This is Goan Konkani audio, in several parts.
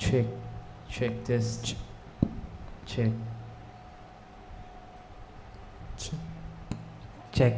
Check, check test, check, check.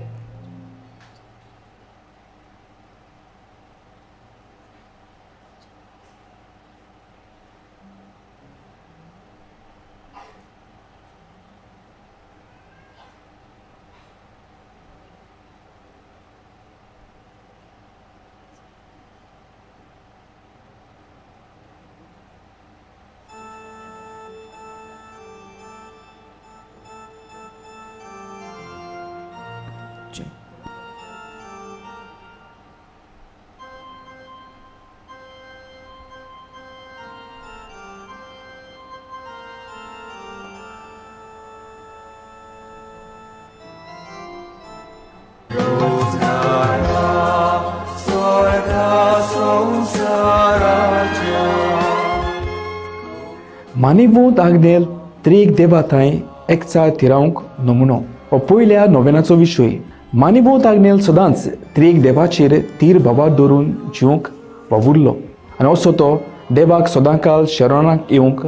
मानिवूंत Agnel त्रिएक देवा थंय एकचार थिरावंक नमुनो हो पयल्या नोवेनाचो विशय. मानिवूंत आग्नेल सदांच त्रिएक देवाचेर तीर भावार दवरून जिवंक वावुरलो आनी असो तो देवाक सदांकाल शरणाक येवंक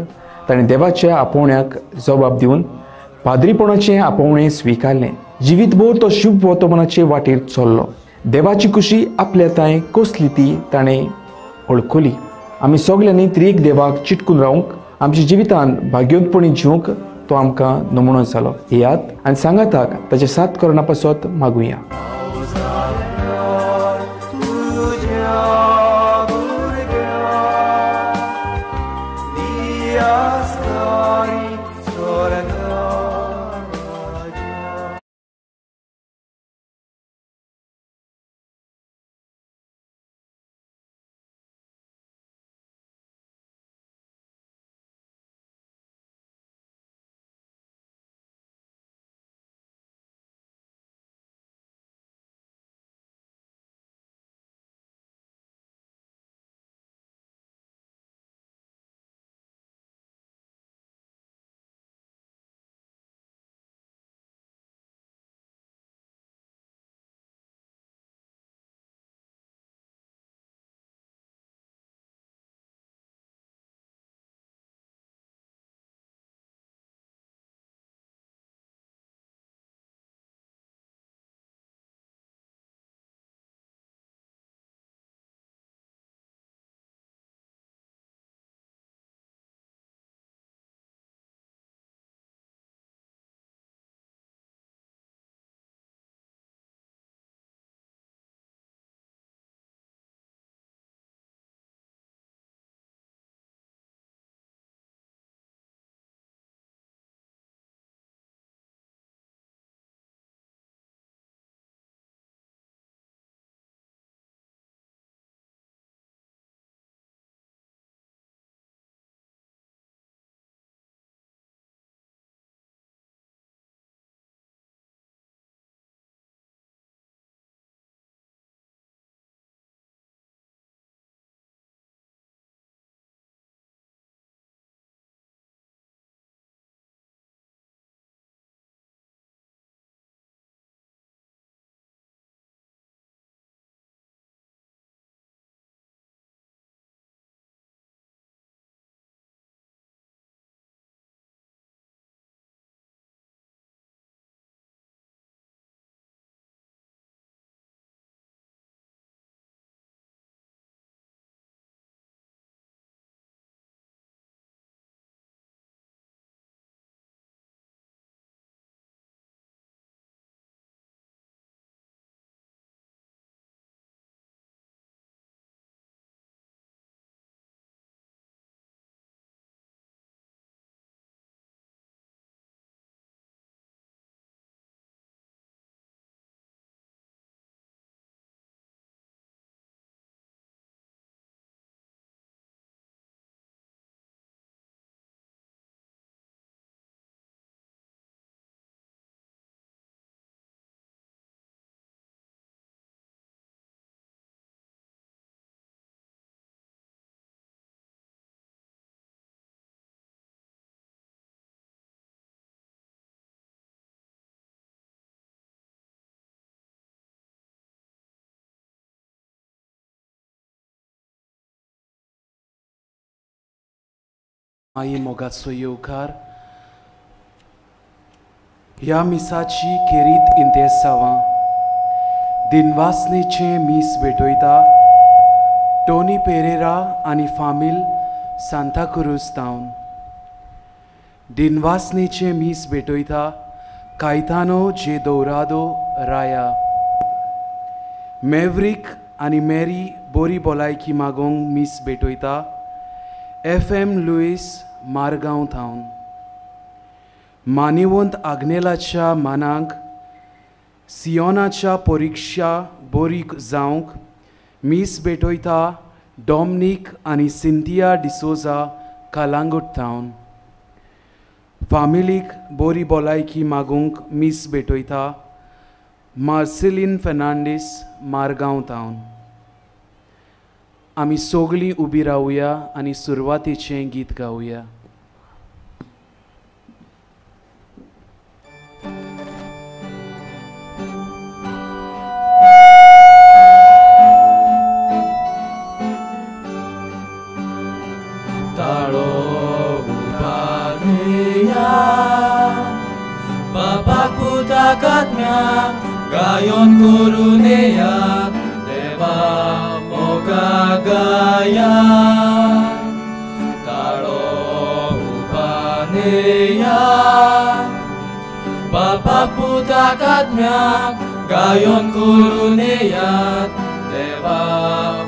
ताणें देवाच्या आपोवण्याक जबाब दिवन पाद्रीपणाचें आपोवणें स्विकारलें. जिवीतभर तो शुभ वर्तमानाचे वाटेर चल्लो. देवाची खुशी आपल्या थंय कसली ती ताणें वळखली. आमी सगल्यांनी त्रिएक देवाक चिटकून रावंक आमच्या जिवितान भाग्योंतपणी जिवंक तो आमकां नमुनो जालो. येयात आनी सांगाताक ताचे सात करणा पासत मागुया. माई मोगाचो येवकार ह्या मिसाची खेरीत इंतेसांवां दिनवासनेचें मीस भेटयता टोनी पेरेरा आनी फामील सांताक्रूज थावन। दिनवासनेचें मीस भेटयता कायतानो जे दौरादो राया। मेवरीक आनी मेरी बोरी भलायकी मागोंक मीस भेटयता एफ.एम. लुईस मारगांव थावन। मानिवंत आग्नेलाच्या मानाक सियोनाच्या परिक्षा बोरी जावंक मीस भेटयता डॉमनीक आनी सिंथिया डिसोजा कालांगूट थावन। फामिलीक बोरी भलायकी मागूंक मीस भेटयता मार्सेलीन फेर्नांडीस मारगांव थावन। आमी सगळीं उबी रावया आनी सुरवातेचें गीत गावया। ताळो उबारुया बापाक पुताक आत्म्याक गायोन करून येयात देवा मोगा गाया। ताळो उबारुया बापाक पुताक आत्म्याक गायोन करून येयात देवा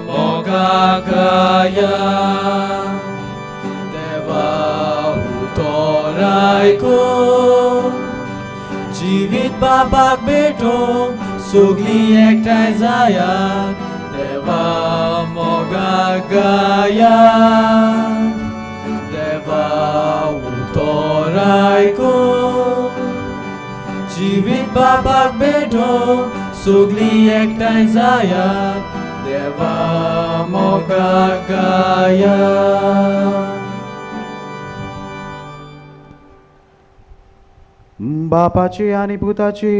मोगा गाया। जिवीत बाबाक भेटोवंक सगळीं एकठांय जायात देवा मोगा गाया। देवा उतर आयकून जिवीत बाबाक भेटोवंक सगळीं एकठांय जायात देवा मोगा गाया। बापाचे आनी पुताचे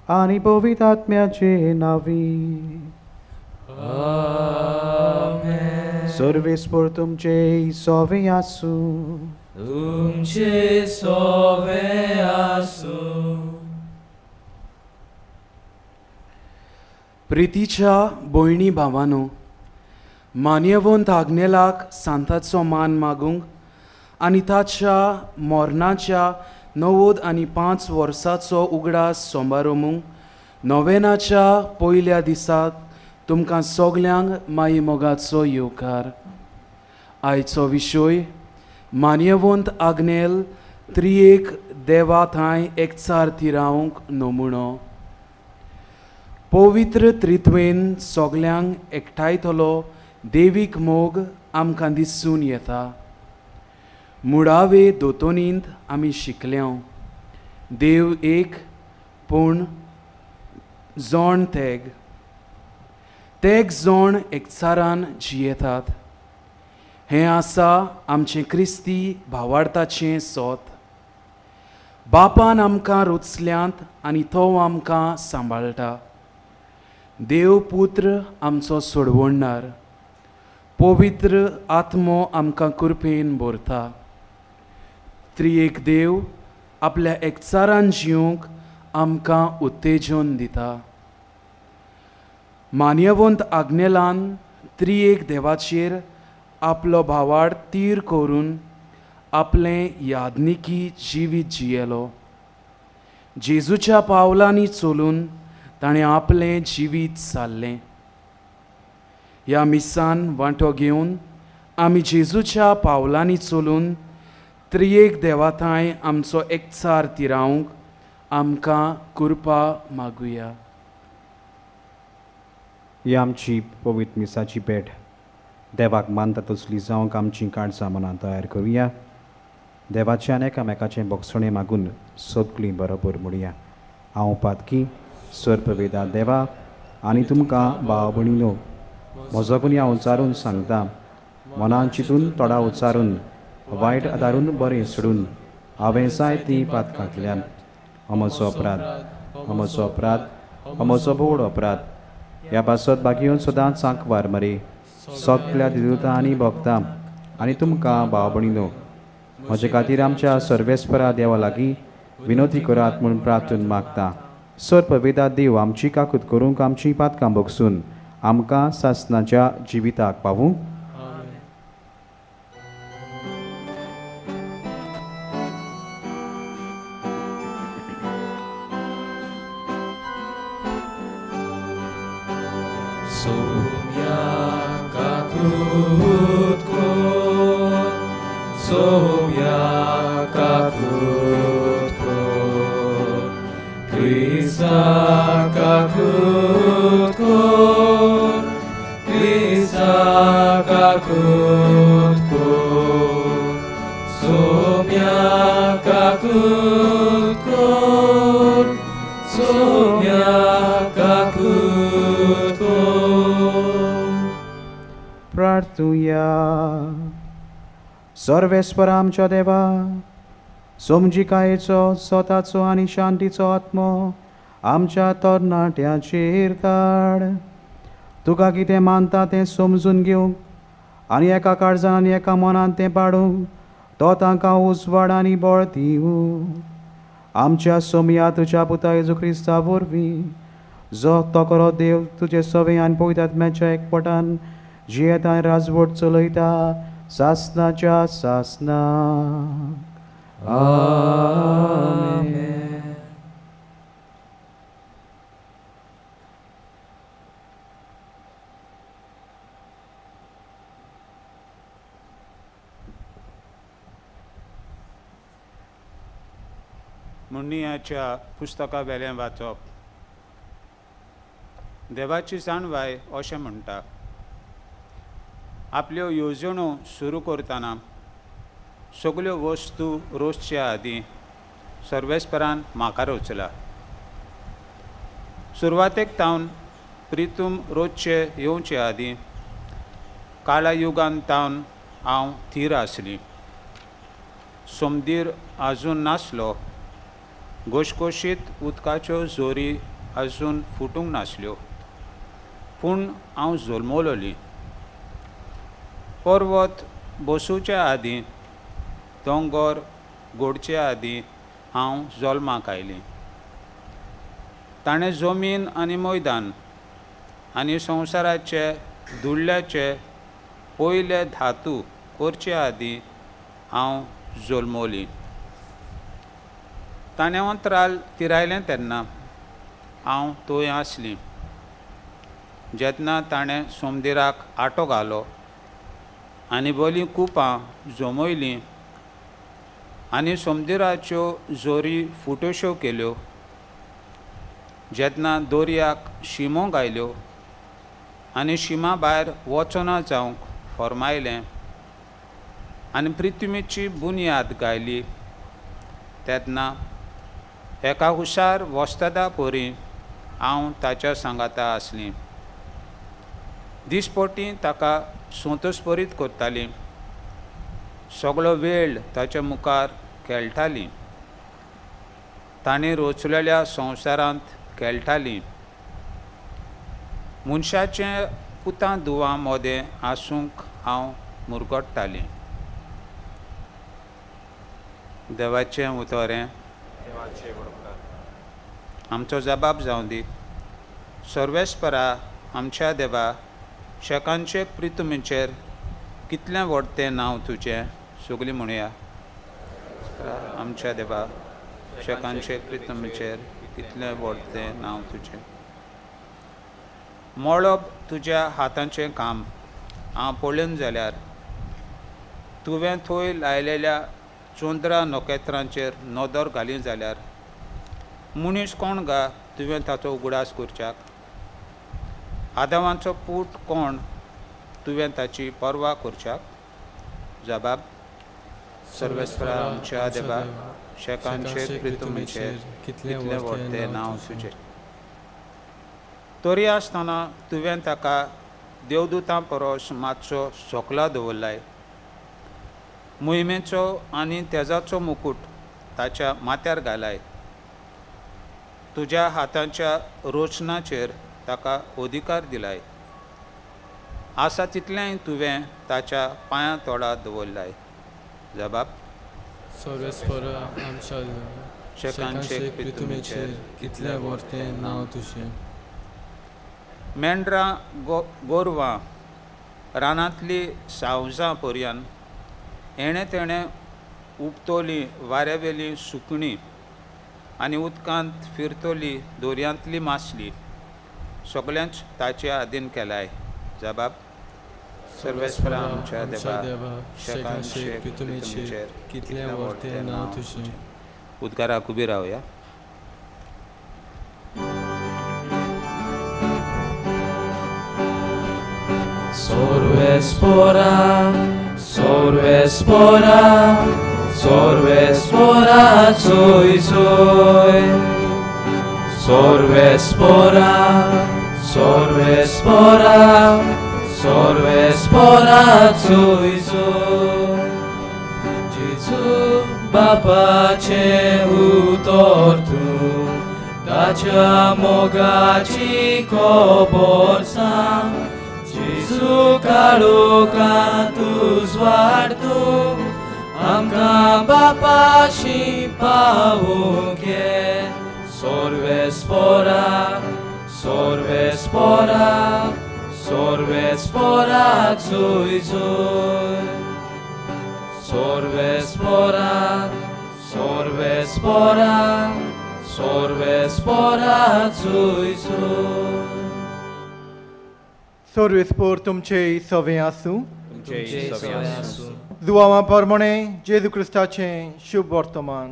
आनी पवित्र आत्म्याचे नावी आमेन। सर्वेस्पर तुमचे सोवे आसूं। तुमचे सोवे आसूं। प्रितीच्या भयणी भावानो, मान्यवंत आग्नेलाक सांताचो मान मागूंक आनी ताच्या मरणाच्या 95 वर्साचो उगडास सोंबारोमूंक नोवेनाच्या पयल्या दिसाक तुमकां सगल्यांक माई मोगाचो येवकार। आयचो विशय मान्यवंत आग्नेल त्रिएक देवा थांय एकचार थिरावंक नमुणो। पवित्र त्रित्वेन सगल्यांक एकठांयतलो देवीक मोग आमकां दिसून येता। मुळावे दोतोनींत आमी शिकल्या देव एक पूण जोण तेग तेग जोण एकचारान जियेतात। हें आसा आमचें क्रिस्ती भावार्थाचें सोत। बापान आमकां रोचल्यांत आनी तो आमकां सांबाळटा। देव पुत्र आमचो सोडवणदार, पवित्र आत्मो आमकां कृपेन भरता। त्रिएक देव आपल्या एकचारान जिवंक आमकां उत्तेजन दिता। मान्यवंत आग्नेलान त्रिएक देवाचेर आपलो भावार्थ तीर करून आपलें यादनिकी जिवीत जियेलो। जेजूच्या पावलांनी चलून ताणें आपलें जिवीत सारलें। ह्या मिसान वांटो घेवन आमी जेजूच्या पावलांनी चलून त्रिएक देवाथांय आमचो एकचार तिरावंक आमकां कृपा मागुया। ही आमची पवित्र मिसाची भेट देवाक मानता तसली जावंक आमची काळजां मनां तयार करुया। देवाचें आनी एकामेकाचें बोगसणें मागून सगळीं बरोबर म्हणया। हांव पातकी सर्पवेदा देवा आनी तुमकां भाव भयणीनो म्हजो गुन्यांव उच्चारून सांगता। मनान चिंतून तोडा उच्चारून वायट आदारून बरें सोडून हांवें जायतीं पातकां केल्यात। म्हजो अपराध, म्हजो अपराध, म्हजो भोवड अपराध। ह्या पासत बागेवन सदांच आंकवार मरे सगल्या दिदुता आनी भोगता आनी तुमकां भाव भयणीनो म्हजे खातीर आमच्या सर्वेस्परा देवा लागीं विनोती करात म्हूण प्रार्थून मागता. सर पवित्र देव आमची काकूत करूंक आमची पातकां भोगसून आमकां सासणाच्या जिविताक पावूं. सर्वेस्पर आमच्या देवा, समजिकायेचो स्वताचो आनी शांतीचो आत्मो आमच्या तरणाट्यांचेर धाड. तुका कितें मानता तें समजून घेवंक आनी एका काळजान आनी एका मनान तें पाडूंक तो तांकां उजवाड आनी बळ दिवं. आमच्या सोमया तुज्या पुता जेजू क्रिस्ता वरवीं, जो तो खरो देव तुजे सवे आनी पवित्र आत्म्याच्या एकवटान जियेता आनी राजवट चलयता सासनाच्या सासनाक. आमेन. मुनियाच्या पुस्तका वेलें वाचप. देवाची जाणवाय अशें म्हणटा, आपल्यो येवजण्यो सुरू करतना सगल्यो वस्तू रोजच्या आदीं सर्वेस्परान म्हाका रचला. सुरवातेक तावन प्रितूम रोजचे येवचे आदीं काळा युगान तावन हांव थीर आसली. सोमदीर आजून नासलो, घोशघोशीत उदकाच्यो जोरी आजून फुटूंक नासल्यो, पूण हांव जल्मलोली. पर्वत बसूच्या आदीं, दोंगर गोडचे आदीं हांव जल्माक आयलीं. ताणें जमीन आनी मैदान आनी संवसाराचे धुल्ल्याचे पयले धातू करचे आदीं हांव जल्मली. ताणें अंतराल तिरायलें तेन्ना हांव थंय आसली. जेन्ना ताणें सोमदिराक आटो घालो आनी बलीं कुपां जमयलीं आनी सोमदिराच्यो जोरी फुटोश्यो केल्यो, जेन्ना दर्याक शिमो घायल्यो आनी शिमा भायर वचना जावंक फर्मायलें आनी पृथ्वीची बुन्याद घायली, तेन्ना एका हुशार वस्तादा परी हांव ताच्या सांगाता आसली. दिसपटी ताका संतोषभरीत करताली, सगळो वेळ ताच्या मुखार खेळटाली, ताणें रचलेल्या संवसारांत खेळटाली. मनशाचे पुतां दुवां मदें आसूंक हांव मुरगट्टाली. देवाचें उतरें आमचो जबाब जावं दी. सर्वेस्परा आमच्या देवा, शेकांचे प्रितुमीचेर कितलें व्हड तें नांव तुजें. सगलीं म्हणया, आमच्या देवा, शेकांचे प्रितुमीचेर कितलें व्हड तें नांव तुजें. मळब तुज्या हातांचें काम हांव पळोवन जाल्यार, तुवें थंय लायलेल्या चंद्रा नखेत्रांचेर नदर घाली जाल्यार, मनीस कोण गा तुवें ताचो उगडास करच्याक? आदावांचो पूत कोण तुवें ताची पर्वा करच्याक? जबाब, सर्वेस्परा आमच्या देवा, शेकांचे प्रितुमीचेर कितलें व्हड तें नांव तुजें. तरी आसतना तुवें ताका देवदूतां परस मातसो सोकला दवरलाय. मोहिमेचो आनी तेजाचो मुकूट ताच्या माथ्यार घालाय. तुज्या हाताच्या रोचनाचेर ताका अधिकार दिलाय. आसा तितलेंय तुवें ताच्या पांयां तोडा दवरलाय. जबाब, सर्वेस्पोरा आमच्या शेकान शेक प्रितुमेचेर कितलें व्हरतें नांव तुजें. मेंढरां गोरवां रानांतली सावजां पर्यान हेणें तेणें उपतोली वाऱ्यावेली सुकणीं आनी उदकांत फिरतली दोरयांतली मासली सगळ्यांच ताचे आदीन केलाय. जबाब सर्वेस्परा आमच्या देवा शेकान शेक प्रितुमेचेर कितलें व्हरतें नांव तुजें. उद्गाराक उबी रावया. Sorvespora, sorvespora, sorvespora, soy soy. Sorvespora, sorvespora, sorvespora, soy soy. Gesù बापाचे उतर तूं ताच्या मोगाची खबर सांग. जेजू काळोखांत उजवाड तूं आमकां बापाशी पावोवंक ये. सर्वेस्पोरा, सर्वेस्पोरा, सर्वेस्पोरा, चोय चोय. सर्वेस्पोरा, सर्वेस्पोरा, सर्वेस्पोरा, चोय चोय. सर्वेस्पोर तुमचे सवे आसूं. दुआवां परमणे जेजू क्रिस्ताचें शुभ वर्तमान.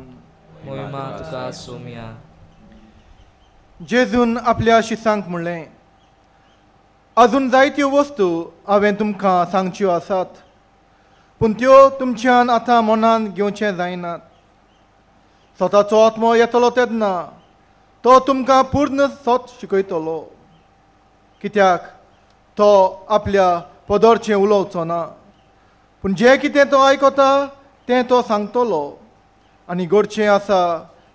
जेजून आपल्या शिसांक म्हणलें, अजून जायत्यो वस्तू हांवें तुमकां सांगच्यो आसात, पूण त्यो तुमच्यान आतां मनान घेवचें जायनात. स्वताचो आत्मो येतलो तेन्ना तो तुमकां पूर्ण सत शिकयतलो, कित्याक तो आपल्या पदरचें उलोवचो ना, पूण जें कितें तो आयकता तें तो सांगतलो आनी घडचें आसा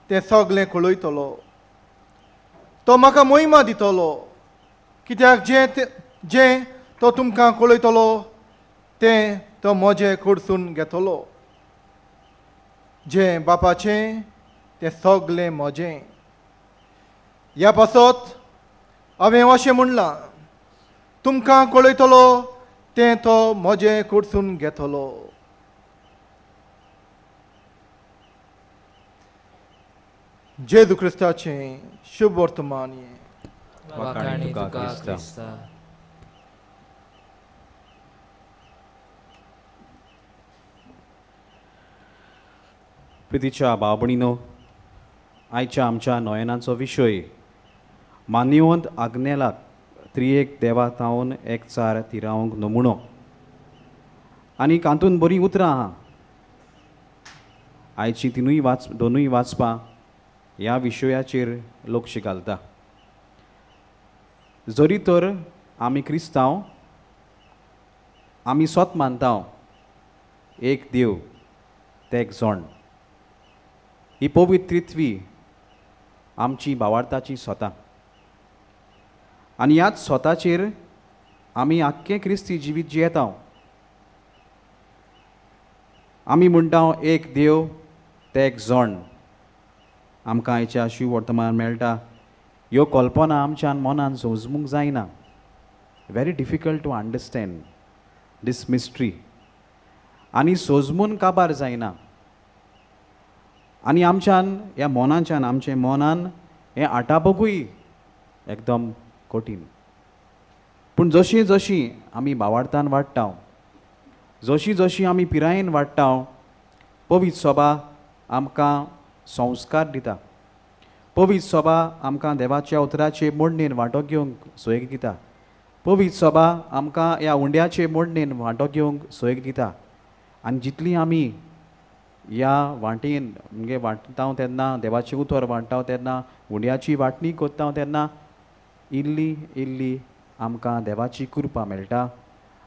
तें सगळें कळयतलो. तो म्हाका मोहिमा दितलो, कित्याक जें तो तुमकां कळयतलो तें तो म्हजें कडसून घेतलो. जें बापाचें तें सगळें म्हजें. ह्या पासत हांवें अशें म्हणलां, तुमकां कळयतलो तें तो म्हजें कडसून घेतलो. जेजू क्रिस्ताचें शुभ वर्तमान. प्रितीच्या भाव भयणीनो, आयच्या आमच्या नयनाचो विशय मान्यवंत आग्नेलाक त्रिएक देवा तावन एकचार तिरावंक नमुणो आनी तातूंत बरीं उतरां आहा. आयची तिनूय दोनूय वाचपां ह्या विशयाचेर लक्ष घालता. जरी तर आमी क्रिस्तांव, आमी स्वत मानता एक देव ते एक जण, ही पवित्रित्वी आमची भावार्थाची स्वता आनी ह्याच स्वताचेर आमी आख्खें क्रिस्ती जिवीत जियेता. आमी म्हणटा एक देव ते एक जण. आमकां आयच्या शिव वर्तमान मेळटा ह्यो कल्पना आमच्यान मनान समजूंक जायना. Very difficult to understand this mystery आनी सोजमून काबार जायना. आनी आमच्यान ह्या मनाच्यान आमच्या मनान हें आटापकूय एकदम कठीण. पूण जशीं जशीं आमी भावार्थान वाडटा, जशीं जशीं आमी पिरायेन वाडटा, पवित्र सभा आमकां संस्कार दिता. पवित्र सभा आमकां देवाच्या उतराचे मोडणेन वांटो घेवंक सोयीक दिता. पवित्र सभा आमकां ह्या उंड्याचे मोडणेन वांटो घेवंक सोयीक दिता. आनी जितली आमी ह्या वांटेन म्हणजे वांट्टा तेन्ना, देवाचें उतर वांट्टा तेन्ना, उंड्याची वांटणी करता तेन्ना इल्ली इल्ली आमकां देवाची कृपा मेळटा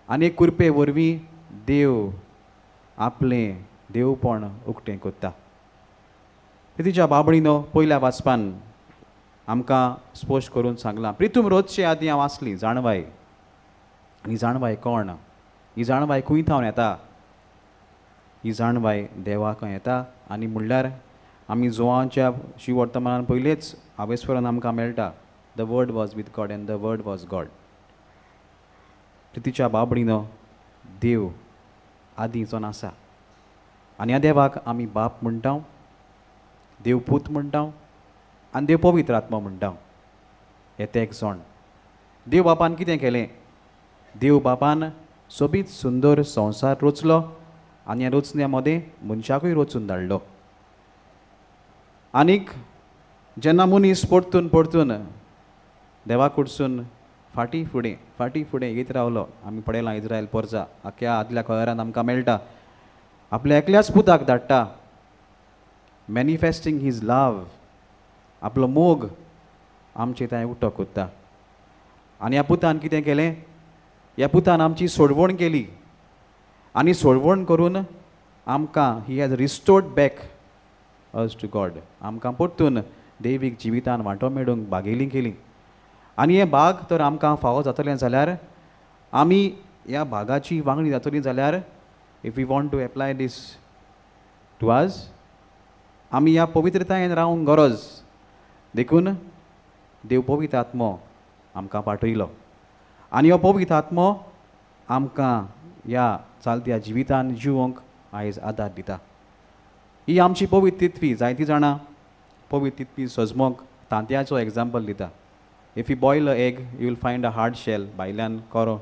आनी कृपे वरवीं देव आपलें देवपण उक्तें करता. प्रितीच्या बाबणीनो, पयल्या वाचपान आमकां स्पश्ट करून सांगलां, प्रितूम रोजचे आदीं हांव आसली जाणवाय. आनी जाणवाय कोण? ही जाणवाय खंय थावन येता? ही जाणवाय देवाक येता. आनी म्हणल्यार आमी जुवांच्या शिवर्तमानान पयलेच आवेस्वरान आमकां मेळटा, the word was with God and the word was God. प्रितीच्या बाबडीनो, देव आदींचो आसा आनी ह्या देवाक आमी बाप म्हणटा, देव पूत म्हणटा आनी देव पवित्र आत्मा म्हणटा. हे ते एक जाण. देव बापान कितें केलें? देव बापान सोबीत सुंदर संवसार रचलो आनी ह्या रचण्या मदें मनशाकूय रचून धाडलो. आनीक जेन्ना मनीस परतून परतून देवा कडसून फाटीं फुडें फाटीं फुडें येत रावलो, आमी पळयलां इज्रायल पोरजा आख्या आदल्या कळरान आमकां मेळटा, आपल्या एकल्याच पुताक धाडटा, मॅनिफेस्टींग his love, आपलो मोग आमचे थंय उटो कोत्ता. आनी ह्या पुतान कितें केलें? ह्या पुतान आमची सोडवण केली आनी सोडवण करून आमकां he has restored back us to God. आमकां परतून दैवीक जिवितान वांटो मेळूंक बागेली केली. आनी हें भाग तर आमकां फावो जातलें जाल्यार, आमी ह्या भागाची वांगडी जातली जाल्यार, if we want to apply this to us, आमी ह्या पवित्रतायेन रावंक गरज. देखून देव पवित्र आत्मो आमकां पाठयलो आनी हो पवित्र आत्मो आमकां ह्या चालत्या जिवितान जिवोंक आयज आदार दिता. ही आमची पवित्र तित्वी जायती जाणां पवित्र तित्वी सजमोंक तांतयाचो एग्जाम्पल दिता. If you boil a egg you will find a hard shell, भायल्यान कोरो,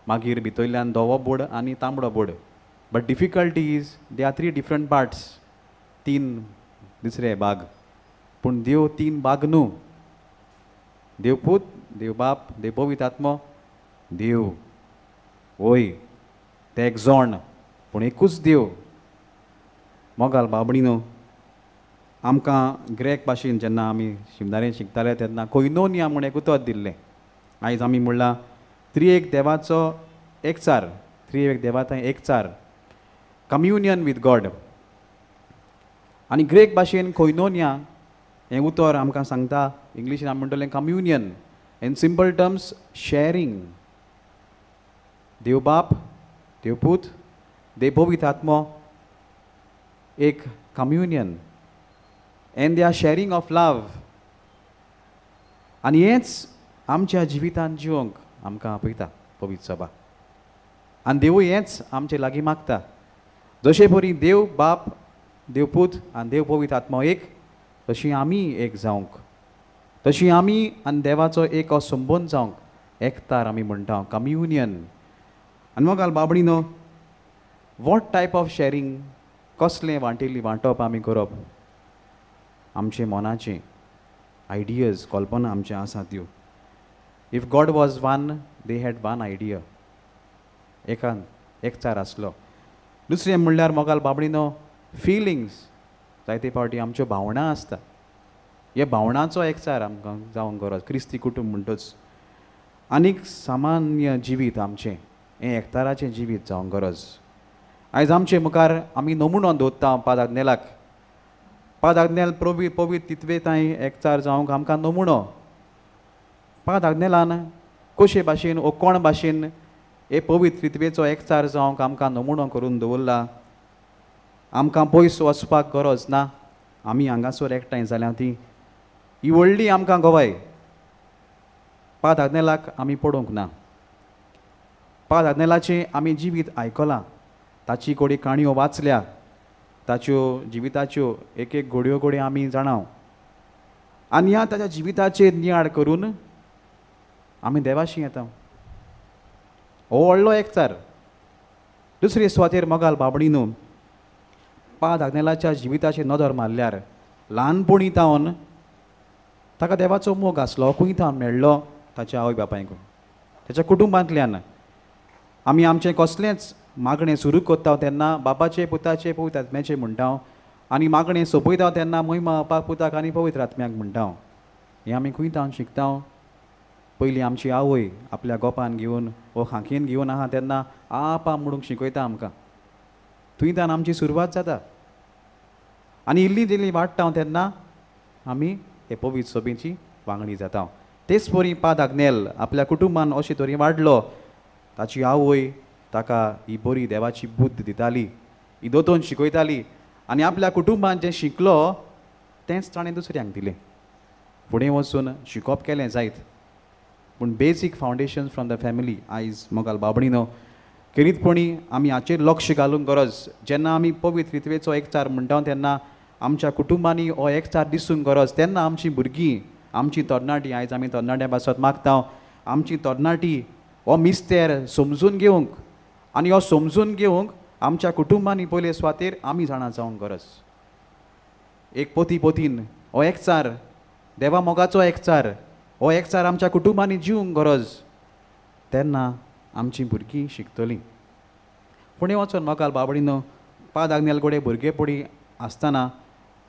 मागीर भितरल्यान धवो बोड आनी तांबडो बोड. But difficulty is they are three different parts, तीन दुसरे भाग. पूण देव तीन भाग न्हू, देव पूत, देव बाप, देव पवित्र आत्मो. देव वय ते एक जोण, पूण एकूच देव. मोगाल बाबडीनो, आमकां ग्रेक भाशेन जेन्ना आमी शिमदारेन शिकताले तेन्ना कोयनोनिया म्हूण एक उतर दिल्लें. आयज आमी म्हणलां त्रिएक देवाचो एकचार, त्रिएक देवा एकचार, कम्युनियन विथ गॉड. आनी ग्रेक भाशेन कोयनोनिया हें उतर आमकां सांगता, इंग्लिशीन आमी म्हणटलें communion, in simple terms sharing. देव बाप, देव पूत, देव पवित्र आत्मो एक communion and they are sharing of love. आनी हेंच आमच्या जिवितान जिवंक आमकां आपयता पवित्र सभा. आनी देवूय हेंच आमचे लागीं मागता. जशे परी देव बाप, देव पूत आनी देव पवित्र आत्मो एक, तशी आमी एक जावंक, तशी आमी आनी देवाचो एक हो संबंद जावंक एकतार आमी म्हणटा कम्युनियन. आनी मोगाल बाबडीनो, what type of sharing, कसलें वांटिल्ली वांटप आमी करप? आमचे मनाचें आयडियज, कल्पना आमचे आसा त्यो. If God was one, they had one idea, एकान एकचार आसलो. दुसरें म्हणल्यार मोगाल बाबडीनो, फिलिंग्स. जायते फावटी आमच्यो भावनां आसता, ह्या भावनांचो एकचार आमकां जावंक गरज क्रिस्ती कुटूंब म्हणटच. आनीक सामान्य जिवीत आमचें हें एकताराचें जिवीत जावंक गरज. आयज आमचे मुखार आमी नमुनो दवरता पाद आग्नेलाक. पाद आग्नेल पवित्र तितवे तांय एकचार जावंक आमकां नमुनो. पाद आग्नेलान कशे भाशेन ओ कोण भाशेन हे पवित्र तितवेचो एकचार जावंक आमकां नमुनो करून दवरला. आमकां पयस वचपाक गरज ना, आमी हांगासर एकठांय जाल्या ती ही व्हडली आमकां गवाय. पाद आग्नेलाक आमी पडूंक ना, पाद आग्नेलाचें आमी जिवीत आयकलां, ताची कोडी काणयो वाचल्या, ताच्यो जिविताच्यो एक एक घडयो घडयो आमी जाणाव. आनी ह्या ताच्या जिविताचेर नियाळ करून आमी देवाशी येता. हो व्हडलो एकचार. दुसरे सुवातेर मोगाल बाबडी न्हू, पाद आग्नेलाच्या जिविताचेर नदर मारल्यार ल्हानपणी तावन ताका देवाचो मोग आसलो. खंय तावन मेळ्ळो? ताच्या आवय बापायक, ताच्या कुटुंबांतल्यान. आमी आमचें कसलेंच मागणें सुरू करता तेन्ना बापाचे, पुताचे, पवित्र आत्म्याचे म्हणटा, आनी मागणें सोंपयता तेन्ना महिमा बापाक, पुताक आनी पवित्र आत्म्याक म्हणटा. हें आमी खंय तावन शिकता? पयलीं आमची आवय आपल्या गोपान घेवन वो खांकेन घेवन आहा तेन्ना आपा म्हणूंक शिकयता आमकां. थंय तावन आमची सुरवात जाता. आनी इल्ली जिल्ली वाडटा तेन्ना आमी हे पवित्र सभेची वांगडी जाता. तेच परी पाद आग्नेल आपल्या कुटुंबान अशे तरेन वाडलो. ताची आवय ताका ही बरी देवाची बुद्द दिताली. ही दोतोन शिकयताली आनी आपल्या कुटुंबान जें शिकलो तेंच ताणें दुसऱ्यांक दिलें. फुडें वचून शिकप केलें जायत, पूण basic foundation from the family. आयज मोगाल बाबणीनो, खेरीतपणी आमी हाचेर लक्ष घालूंक गरज. जेन्ना आमी पवित्र रितवेचो एकचार म्हणटा तेन्ना आमच्या कुटुंबांनी हो एकचार दिसूंक गरज. तेन्ना आमची भुरगीं, आमची तरणाटी, आयज आमी तरणाट्यां पासत मागता, आमची तरणाटी हो मिस्तेर समजून घेवंक आनी हो समजून घेवंक आमच्या कुटुंबांनी पयले सुवातेर आमी जाणा जावंक गरज. एक पोती पोतीन हो एकचार, देवा मोगाचो एकचार, हो एकचार आमच्या कुटुंबांनी जिवंक गरज. तेन्ना आमची भुरगीं शिकतलीं. फुडें वचून मोगाल बाबडीनो, पाद आग्नेल गोडे भुरगेपणी आसतना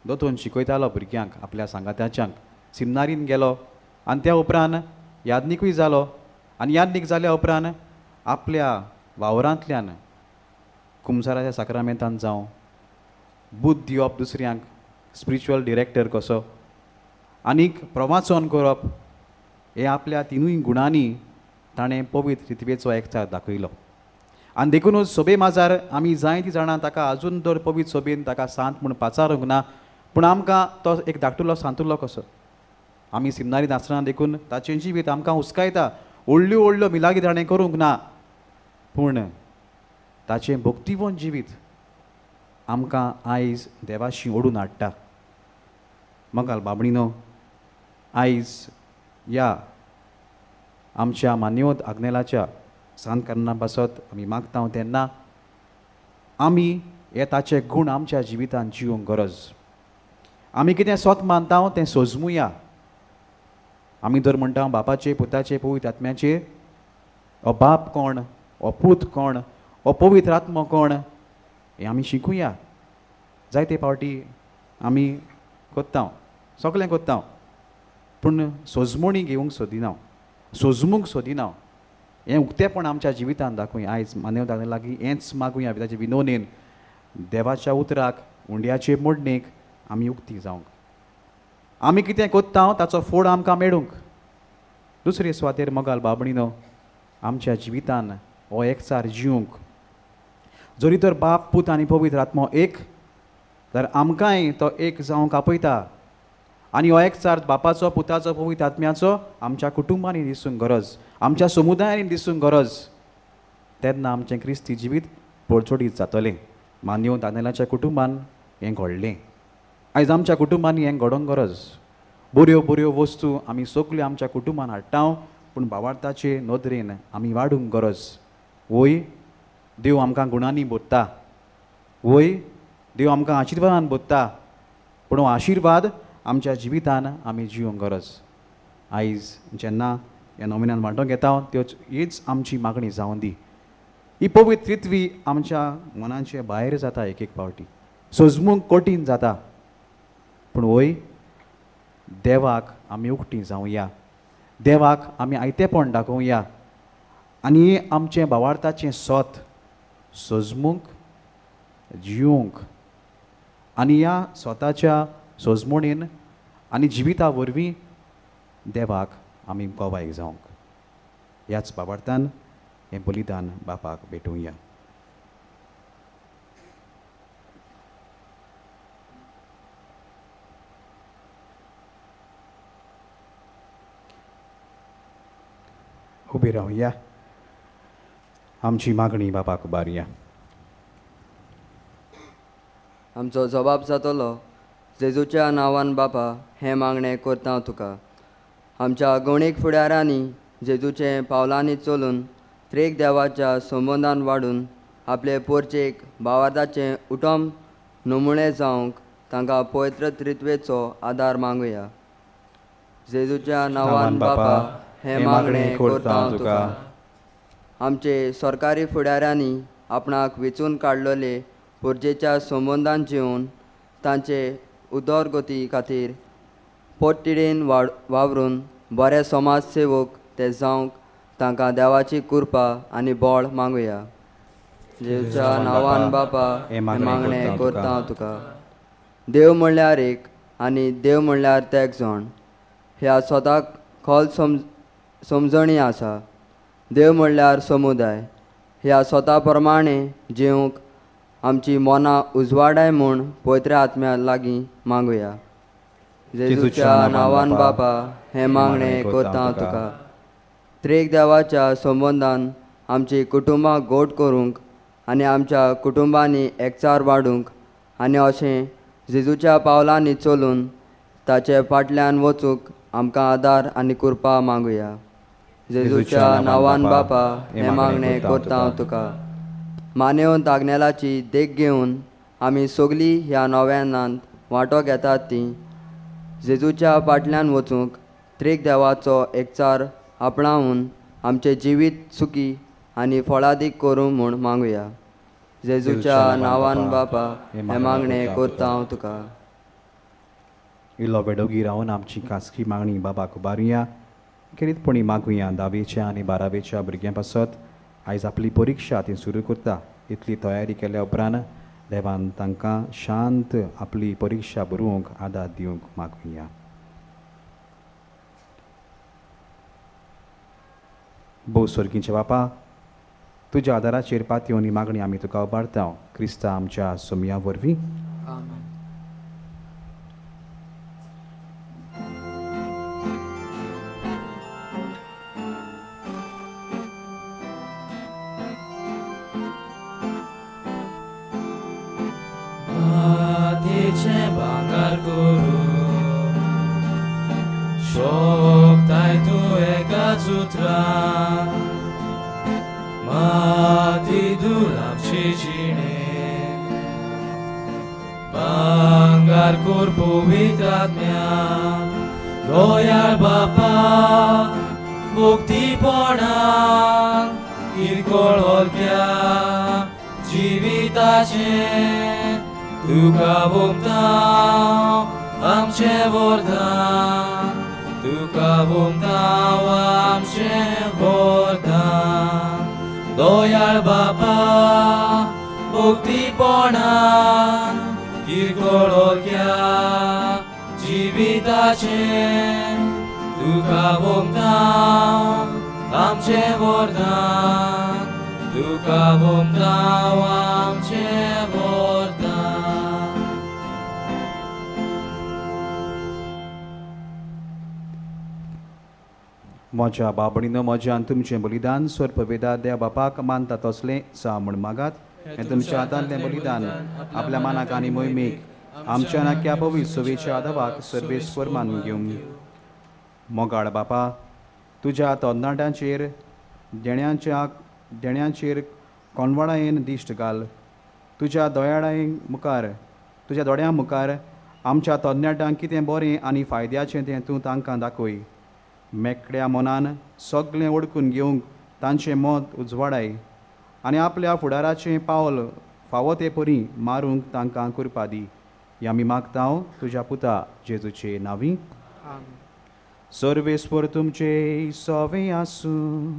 दोतोन शिकयतालो भुरग्यांक, आपल्या सांगात्याच्यांक. सिमनारीन गेलो आनी त्या उपरांत यादनिकूय जालो आनी यादनीक जाल्या उपरांत आपल्या वावरांतल्यान कुमसाराच्या साक्रामेंतान जावं, बुद्द दिवप दुसऱ्यांक, स्पिरिच्युअल डिरेक्टर कसो, आनीक प्रवाचन करप, हे आपल्या तिनूय गुणांनी ताणें पवित्र रितवेचो एकचार दाखयलो. आनी देखुनूच सोबे माजार आमी जायतीं जाणां ताका आजून दर पवित्र सोबेन ताका सांत म्हूण पाचारूंक ना, पूण आमकां तो एक धाकटुलो सांतुलो कसो. आमी सिमनारींत आसतना देखून ताचें जिवीत आमकां हुस्कायता. व्हडल्यो व्हडल्यो मिलागी ताणें करूंक ना, पूण ताचें भक्तिवंत जिवीत आमकां आयज देवाशी ओडून हाडटा. मोगाल बाबणीनो, आयज ह्या आमच्या मान्यवंत आग्नेलाच्या सांत कारणां पासत आमी मागता तेन्ना आमी हे ताचे गूण आमच्या जिवितांत जिवंक गरज. आमी कितें सोत मानता तें सोजमुया. आमी जर म्हणटा बापाचे, पुताचे, पवित्र आत्म्याचे, हो बाप कोण, हो पूत कोण, हो पवित्र आत्मो कोण, हें आमी शिकुया. जायते फावटी आमी कोत्ता, सगळें कोत्ता, पूण सोजमणी घेवंक सोदिना, सोजमूंक सोदिना. हें उक्तेपण आमच्या जिवितांत दाखोवया. आयज मान्यवता लागीं हेंच मागुया, ताचे विनोनेन देवाच्या उतराक, उंड्याचे मोडणेक आमी उक्ती जावंक. आमी कितें कोत्ता ताचो फोड आमकां मेळूंक. दुसरे सुवातेर मोगाल बाबणीनो, आमच्या जिवितान हो एकचार जिवंक. जरी तर बाप, पूत आनी पवित्र आत्मो एक, तर आमकांय तो एक जावंक आपयता. आनी हो एकचार बापाचो, पुताचो, पवित्र आत्म्याचो आमच्या कुटुंबांनी दिसूंक गरज, आमच्या समुदायांनी दिसूंक गरज. तेन्ना आमचें क्रिस्ती जिवीत पोळचोडीत जातलें. मान्यवंत आग्नेलाच्या कुटुंबान हें घडलें. आयज आमच्या कुटुंबांनी हें घडोवंक गरज. बऱ्यो बऱ्यो वस्तू आमी सगल्यो आमच्या कुटुंबान हाडटा, पूण भावार्थाचे नदरेन आमी वाडूंक गरज. वय देव आमकां गुणांनी भरता, वय देव आमकां आशिर्वादान भरता, पूण हो आशिर्वाद आमच्या जिवितान आमी जिवंक गरज. आयज जेन्ना ह्या नोमिनान वांटोवंक येता त्यो हीच आमची मागणी जावं दी. ही पवित्र त्रित्वी आमच्या मनाचे भायर जाता, एक एक फावटी सोजमूंक कठीण जाता, पूण वय देवाक आमी उक्ती जावया, देवाक आमी आयतेपण दाखोवया आनी आमचें भावार्थाचें सोत सोजमूंक, जिवंक आनी ह्या स्वताच्या सोजमणेन आनी जिविता वरवीं देवाक आमी गवाय जावंक. ह्याच भावार्थान हें बलिदान बापाक भेटोवया. उबी रावया, आमची मागणी बापाक उबारया. आमचो जबाब जातलो, जेजूच्या नांवान बापा हें मागणें करता तुका. आमच्या गणीक फुडारांनी जेजूचे पावलांनी चलून त्रेक देवाच्या संबंदान वाडून आपले पोरचेक भावार्थाचें उटम नमुणे जावंक तांकां पवित्र त्रित्वेचो आदार मागुया. जेजूच्या नांवान बापा हें मागणें करता तुका. आमचे सरकारी फुडाऱ्यांनी आपणाक वेंचून काडलेले पोरजेच्या संबंदान जिवन तांचे उदरगती खातीर पोटतिडीन वावरून बरे समाज सेवक ते जावंक तांकां देवाची कृपा आनी बळ मागुया. जेजूच्या नांवान बापा हें मागणें करता तुका. देव म्हणल्यार एक आनी देव म्हणल्यार तेग जाण ह्या स्वताक खोल समजणी आसा. देव म्हणल्यार समुदाय ह्या स्वता प्रमाणे जिवंक आमची मनां उजवाडाय म्हूण पवित्र आत्म्या लागीं मागुया. जेजूच्या नांवान बापा हें मागणें करता तुका. त्रेक देवाच्या संबंदान आमची कुटुंबां गोड करूंक आनी आमच्या कुटुंबांनी एकचार वाडूंक आनी अशें जेजूच्या पावलांनी चलून ताचे फाटल्यान वचूंक आमकां आदार आनी कृपा मागुया. जेजूच्या नांवान बापा हें मागणें करता हांव तुका. मानेवन आग्नेलाची देख घेवन आमी सगळीं ह्या नव्यानांत वांटो घेतात ती जेजूच्या फाटल्यान वचूंक त्रेक देवाचो एकचार आपणावन आमचें जिवीत सुखी आनी फळादीक करूं म्हूण मागुया. जेजूच्या नांवान बापा हें मागणें करता हांव तुका. इल्लो वेडोगी रावन आमची खासगी मागणी बाबाक उबारुया. खेरीतपणी मागुया 10वेच्या आनी 12वेच्या भुरग्यां पासत आयज आपली परिक्षा ती सुरू करता. इतली तयारी केल्या उपरांत देवान तांकां शांत आपली परिक्षा बरोवंक आदार दिवंक मागुया. भोव स्वर्गीचे बापा, तुज्या आदाराचेर पातयो आनी मागणी आमी तुका उबारता क्रिस्ता आमच्या सोमया वरवीं. भांगर करूं शकताय तूं एकाच उतरान माती धूळ आमचे जिणें भांगर कर पवित्र आत्म्यान दयाळ बापा मुक्तीपणान किरकोळ हलक्या जिविताचें तुका भोमता आमचें वरदान, तुका भोमता आमचें वरदान. दयाळ बापा भक्तीपणान किरकोळ हलक्या जिविताचें तुका भोमता आमचें वरदान, तुका भोमता आमचें वरदान. म्हज्या बाबणीनो, म्हज्या आनी तुमचें बलिदान सर्पवेदा देव बापाक मानता तसलें सा म्हूण मागात. हें तुमच्या हातांतलें बलिदान आपल्या मानाक आनी मोहिमेक आमच्या नाक्या पवित्र सवेच्या आदावाक सर्वेस्पर मानून घेवं. मोगाळ बापा, तुज्या तरणाट्यांचेर देण्याचेर कोणवाडायेन दिश्ट घाल. तुज्या दोळ्यां मुखार आमच्या तरणाट्यांक कितें बरें आनी फायद्याचें तें तूं तांकां दाखय. मेकड्या मनान सगळें ओडकून घेवंक तांचें मत उजवाडाय आनी आपल्या फुडाराचें पावल फावो ते परी मारूंक तांकां कृपा दी. ह्या आमी मागता तुज्या पुता जेजूचे नांवी. सर्वेस्पर तुमचे सवे आसूं.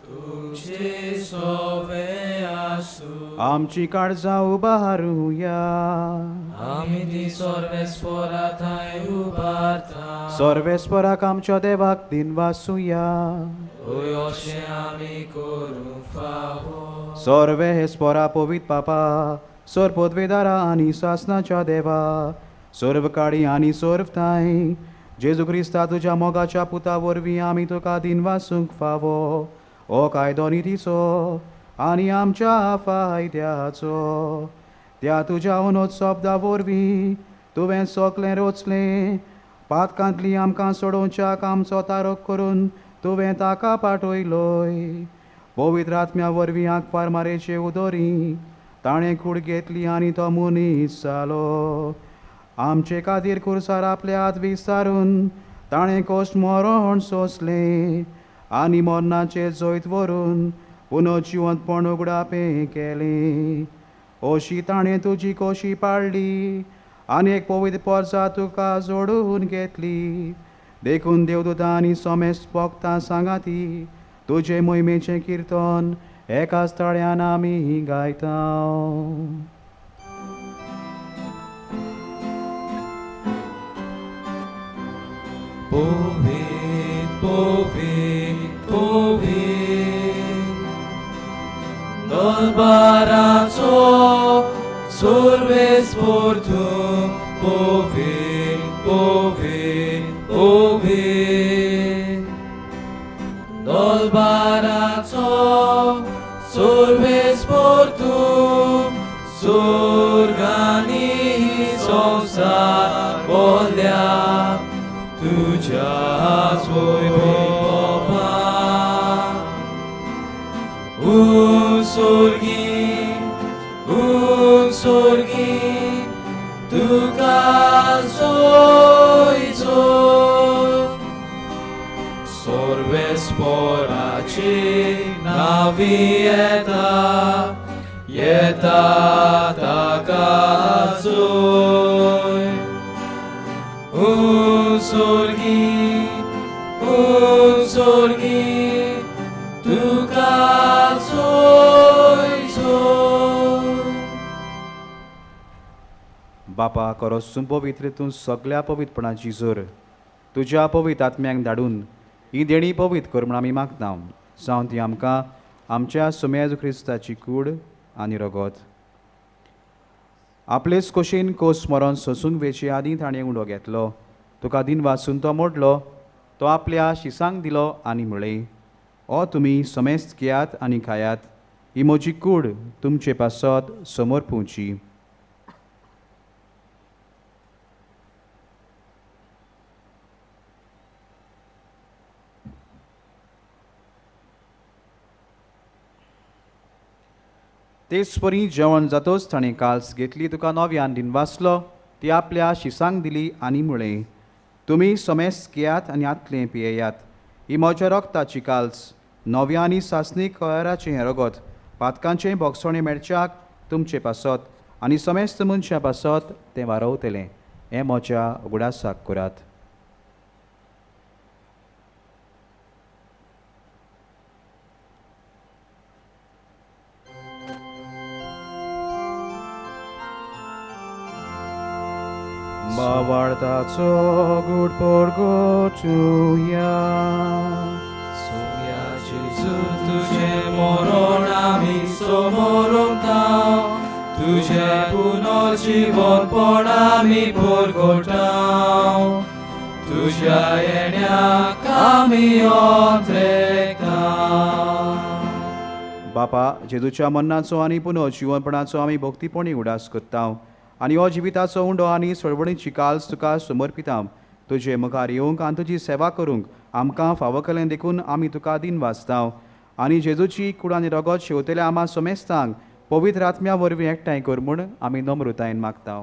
तुमचे सवे आसूं. आमची काळजां उबारुया. आमी ती सर्वेस्परा थंय उबारता. सर्वेस्पराक आमच्या देवाक दिनवासुया. हय अशें आमी करूंक फावो. सर्वेस्परा पवित्र पापा, सर्व पदवेदारा आनी सासनाच्या देवा, सर्व काळी आनी सर्व ठांय जेजू क्रिस्ता तुज्या मोगाच्या पुता वरवीं आमी तुका दिनवासूंक फावो. ओ कायदो नितीचो आनी आमच्या फायद्याचो त्या तुज्या अनोद शब्दा वरवीं तुवें सगळें रचलें. पातकांतली आमकां सोडोवच्याक आमचो तारक करून तुवें ताका पाठयलोय. पवित्र आत्म्या वरवीं आंकवार मारेचे उदोरी ताणें कूड घेतली आनी तो मनीस जालो. आमचे खातीर खुर्सार आपले हात विस्तारून ताणें कश्ट मरण सोंसलें आनी मरणाचेर जैत व्हरून पुनः जिवंतपण उगडापें केलें. अशी ताणें तुजी कोशी पाडली आनी एक पवित्र पोरसा तुका जोडून घेतली. देखून देवदूतां आनी समेस्त भक्तां सांगाती तुजे मोहिमेचें किर्तन एकाच ताळ्यान आमी गायता. पवित्र पवित्र पवित्र दरबाराचो दोलबाराचो सोर्वेस पोर्तू सुर्गानी संवसार बोल्या तुज्या वैभवा उंसोर्गी उंसोर्गी तुका जोय जोय सोर्वेस पोराची नावी येता येता ताका जोय उंसोर्गी उंसोर्गी तुका जोय जोय. बापा करो पवित्रेतून सगळ्या पवित्रपणाची जोर तुज्या पवित्र आत्म्यांक धाडून ही देणी पवित्र कर म्हूण आमी मागता. जावन ती आमकां आमच्या सुम्या क्रिस्ताची कूड आनी रगत. आपलेच कोशेन कोस मरोन सोसूंक वेचे आदीं ताणें उंडो घेतलो, तुका दिन वासून तो मोडलो, तो आपल्या शिसांक दिलो आनी म्हळें, ओ तुमी समेस्त घेयात आनी खायात, ही म्हजी कूड तुमचे पासत समोर पोवची. तेच परी जेवण जातोच ताणें काल्स घेतली, तुका नव्यान दिन वाचलो, ती आपल्या शिसांक दिली आनी म्हळें, तुमी समेस्त घेयात आनी आतलें पियेयात, ही म्हज्या रगताची काल्स, नव्या आनी सासणीक कळराचें हें रगत पातकांचें भोगसणें मेळच्याक तुमचे पासत आनी समेस्त मनशां पासत तें वारवतलें. हें म्हज्या उगडासाक करात. बावार्थाचो गूढ परगटुया. सोम्या जेजू तुजें मरण आमी समोरताव, तुजें पुनर्जीवनपण आमी परगटाव, तुज्या येण्याक आमी अंतरेकताव. बापा, जेजूच्या मरणाचो आनी पुनर्जीवनपणाचो आमी भक्तीपणी उडास करता आनी हो जिविताचो उंडो आनी सोडवणीची काल्स तुका समर्पिता. तुजे मुखार येवंक आनी तुजी सेवा करूंक आमकां फावो केलें देखून आमी तुका दिन वाचता. आनी जेजूची कूड आनी रगत शेवतल्या आमा समेस्तांक पवित्र आत्म्या वरवीं एकठांय कर म्हूण आमी नम्रतायेन मागता.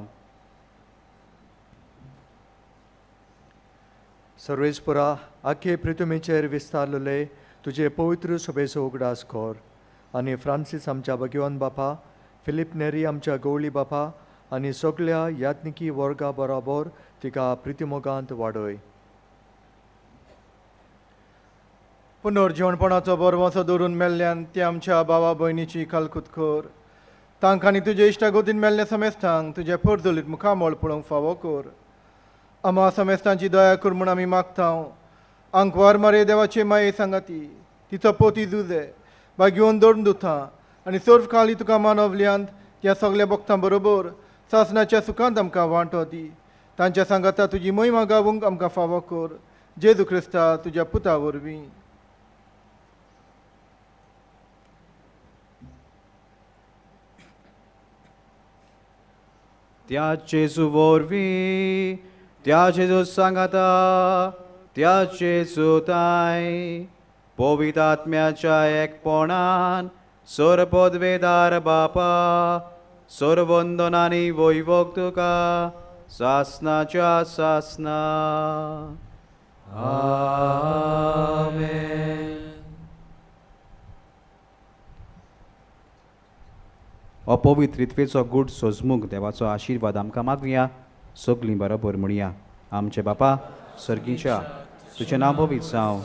सर्वेस्परा, आखे पृथ्वीचेर विस्तारलेले तुजे पवित्र सभेचो उगडास कर आनी फ्रांसीस आमच्या भगवान बापा, फिलीप नेरी आमच्या गवळी बापा आनी सगळ्या याज्ञिकी वर्गा बराबर तिका प्रितिमोगांत वाडय. पुनर्जीवनपणाचो बरवसो दवरून मेल्ल्यान ते आमच्या भावा भयणीची कालकूत कर. तांकां तुजे इश्टागतीन मेल्ल्या समेस्तांक तुजें परजलीत मुखामळ पळोवंक फावो कर. आमा समेस्तांची दया कर म्हूण आमी मागता. आंकवार मारे देवाचे माये सांगाती तिचो पोती जुजे बागेवन दोन दुथा आनी सर्व काली तुका मानवल्यांत त्या सगल्या भक्तां बरोबर सासणाच्या सुखांत आमकां वांटो दी. तांच्या सांगाता तुजी महिमा गावूंक आमकां फावो कर. जेजू क्रिस्ता तुज्या पुता वरवीं. त्या जेजू वरवीं, त्या जेजू सांगाता, त्या जेजू ताय पवित्र आत्म्याच्या एकपणान सर्वपदवेदार बापा, सर्वंदनानी वैभव तुका सासनाच्या सासना. आमेन. अपवित्रित्वेचो गूढ सोजमूक देवाचो आशिर्वाद आमकां मागुया. सगलीं बरोबर म्हणया, आमचे बापा सर्गीच्या, तुजें नांव पवित्र जावं,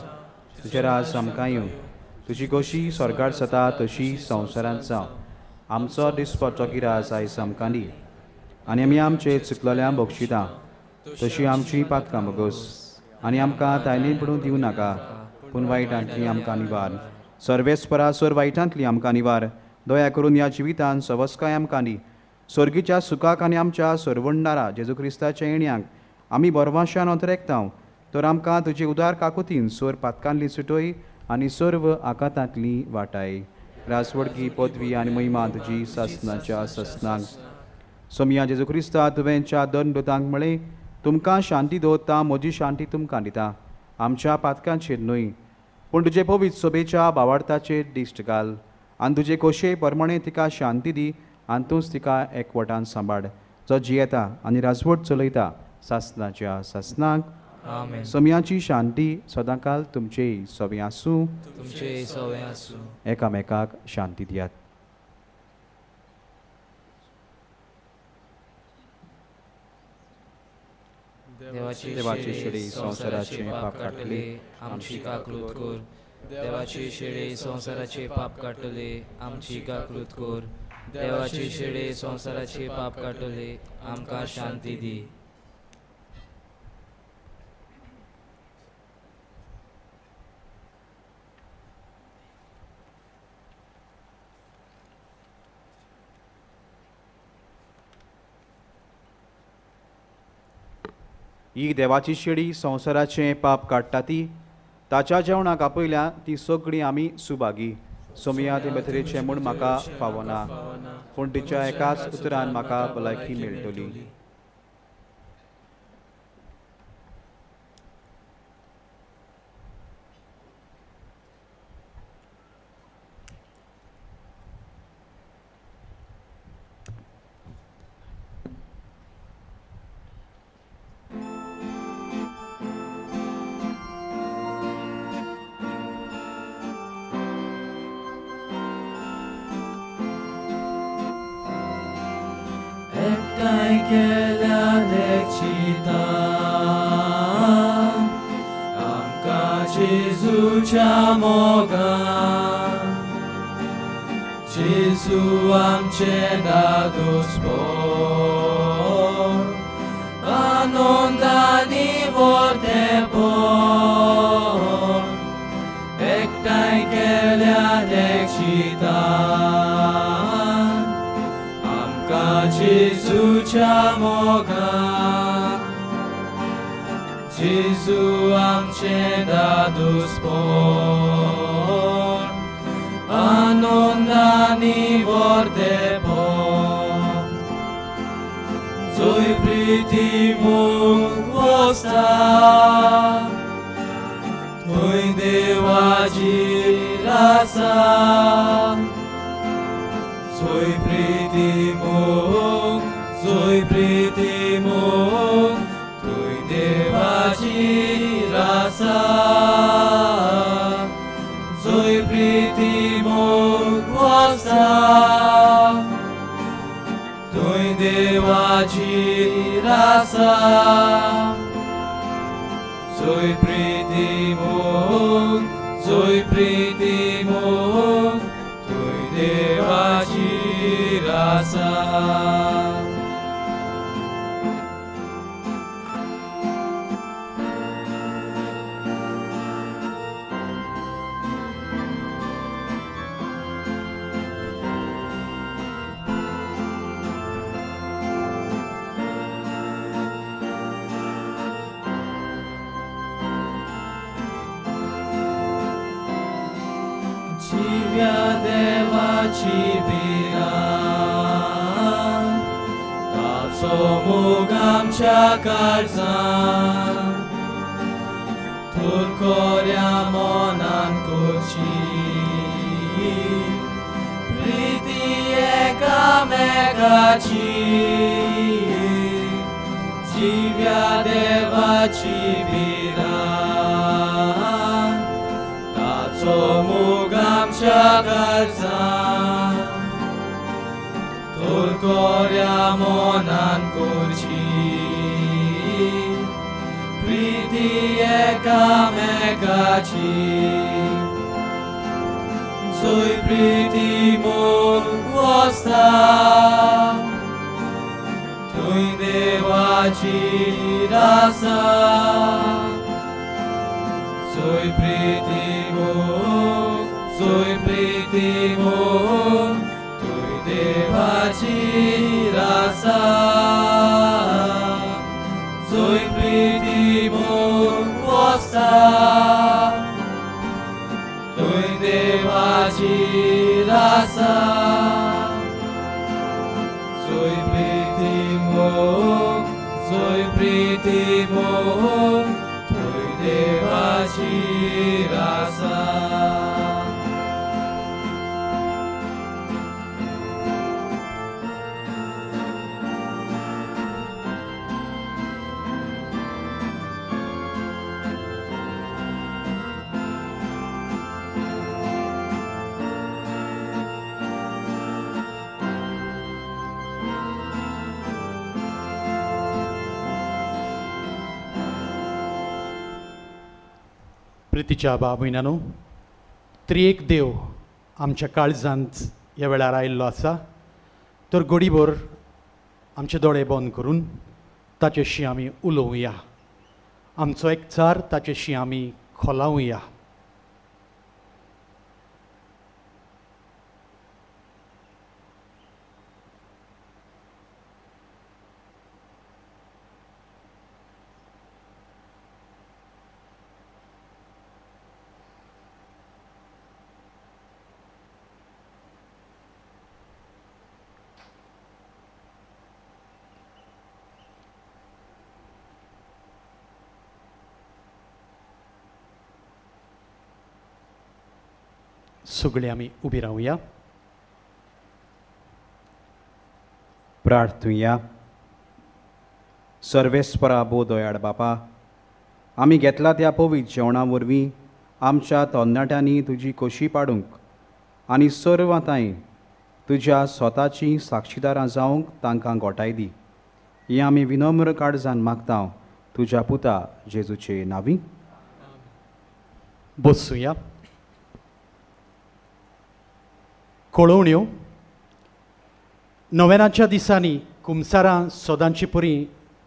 तुजें राज आमकां येवं, तुजी गोशी स्वर्गार जाता तशी संवसारांत जावं. आमचो दिसपट्टो गिराज आयज आमकां दी आनी आमी आमचे चुकलेल्या बक्षिता तशी आमची पातकां बगस आनी आमकां तायलीं पडून दिवं नाका, पूण वायटांतली आमकां निवार. सर्वेस्परा सर वायटांतली आमकां निवार. दया करून ह्या जिवितान सवस्काय आमकां दी. स्वर्गीच्या सुखाक आनी आमच्या सरवणदारा जेजू क्रिस्ताच्या येण्याक आमी बरवाशान अंतरेकता. तर आमकां तुजे उदार काकुतीन सोर पातकांली सुटय आनी सर्व आकातांतली वाटाय. राजवडगी पदवी आनी महिमा तुजी सासनाच्या सासनाक. सोमया जेजू क्रिस्ता तुवें च्या दोन दुतांक म्हळें, तुमकां शांती दवरता, म्हजी शांती तुमकां दिता. आमच्या पातकांचेर न्हय पूण तुजे पवित्र सोबेच्या भावार्थाचेर दिश्ट घाल आनी तुजे खोशये प्रमाणें तिका शांती दी आनी तूंच तिका एकवटान सांबाळ, जो जियेता आनी राजवट चलयता सासनाच्या सासनाक. आमेन. सोमयाची शांती सदांकाल तुमचेय सवें आसूं. तुमचेय सवें आसूं. एकामेकाक शांती दियात. देवाची शेळी संवसाराचे पाप काडटले, आमची काकळूत कर. देवाची शेळी संवसाराचे पाप काडटले, आमची काकळूत कर. देवाची शेळी संवसाराचे पाप काडटले, आमकां शांती दी. ही देवाची शेळी संवसाराचें पाप काडटा ती ताच्या जेवणाक आपयल्या ती सगळीं आमी सुभागी. सोमया ते बेथरेचें म्हूण म्हाका फावना, पूण तिच्या एकाच उतरान म्हाका भलायकी मेळटली. जेजूच्या मोगान जेजू आमचें दादोसपण आनंदानी वर्तेपण एकठांय केल्या देखितान आमकां जेजूच्या मोगान जेजू आमचें दादोसपण आनंदानी वर्तेपण जोय प्रिती मोग वसता थंय देवाची आसा. जोय प्रिती मोग, जोय प्रिती मोग, थंय देवाची आसा. जोय प्रिती मोग वसता थंय देवाची आसा. जोय प्रिती मोग, जोय प्रिती मोग, थंय देवाची आसा. जिव्या देवाची भिरांत ताचो मोग आमच्या काळजांत थुरकोऱ्या मनान करची प्रिती एकामेकाची. जिव्या देवाची भिरांत ताचो मोग आमच्या काळजांत थुरकोऱ्या मनान करची प्रिती एकामेकाची. जोय प्रिती मोग वसता थंय देवाची आसा. जोय प्रिती मोग, जोय प्रिती मोग, थंय देवाची आसा. जोय प्रिती मोग वसता थंय देवाची रासा. जोय प्रीती मोग, जोय प्रीती मोग, थंय देवाची रासा. प्रितीच्या बाब भयणांनो, त्रिएक देव आमच्या काळजांत ह्या वेळार आयिल्लो आसा, तर गोडीभर आमचे दोळे बंद करून ताचेशी आमी उलोवया, आमचो एकचार ताचेशी आमी खोलावया. सगळे आमी उबी रावया, प्रार्थुया. सर्वेस्परा बोदयाड बापा, आमी घेतला त्या पवित्र जेवणा वरवीं आमच्या तरणाट्यांनी तुजी खोशी पाडूंक आनी सर्व तांय तुज्या स्वताची साक्षीदारां जावंक तांकां गोठाय दी. हें आमी विनम्र काळजान मागता तुज्या पुता जेजूचे नांवी. बसुया. कळोवण्यो. नोवेनाच्या दिसांनी कुमसारां सदांची परी